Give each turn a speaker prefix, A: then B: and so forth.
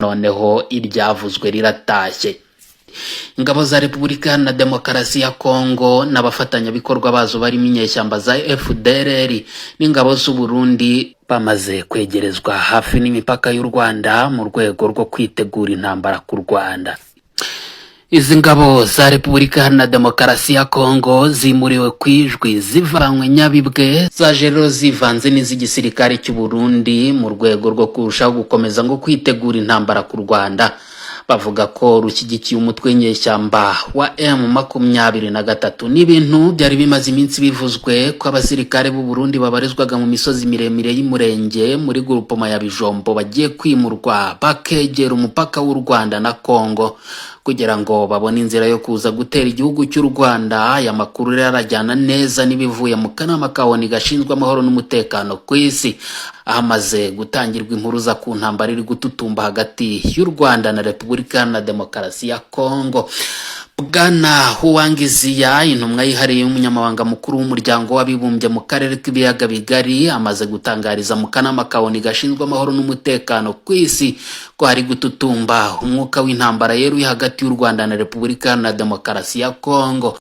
A: Noneho iryavuzwe riratashye. Ingabo za Repubulika Iharanira Demokarasi ya Kongo n'abafatanyabikorwa bazo barimo inyeshyamba za FDLR n'ingabo z'u Burundi bamaze kwegerezwa hafi n'imipaka y'u Rwanda mu rwego rwo kwitegura intambara ku Rwanda. Izi ngabo za Repubulika Iharanira Demokarasi ya Kongo zimuriwe ku Ijwi zivanywe Nyabibwe, zaje rero zivanze n'iz'igisirikare cy'u Burundi mu rwego rwo kurushaho gukomeza ngo kwitegura intambara ku Rwanda, bavuga ko rushyigikiye umutwe w'inyeshyamba wa M23. Ni ibintu byari bimaze iminsi bivuzwe ko abasirikare b'u Burundi babarizwaga mu misozi miremire y'Umurenge muri groupement ya Bijombo bagiye kwimurwa bakegera umupaka w'u Rwanda na Kongo kugira ngo babone inzira yo kuza gutera igihugu cy'u Rwanda. Aya makuru rero arajyana neza n'ibivuye mu kanama ka ONU gashinzwe amahoro n'umutekano ku isi, ahamaze gutangirwa impuruza ku ntambara iri gututumba hagati y'u Rwanda na Repubulika Iharanira Demokarasi ya Kongo. Bwana Huang Xia, intumwa yihariye y'umunyamabanga mukuru w'Umuryango w'Abibumbye mu karere k'Ibiyaga Bigari, amaze gutangariza mu kanama ka ONU gashinzwe amahoro n'umutekano ku isi ko hari gututumba umwuka w'intambara yeruye hagati y'u Rwanda na Repubulika Iharanira Demokarasi ya Kongo.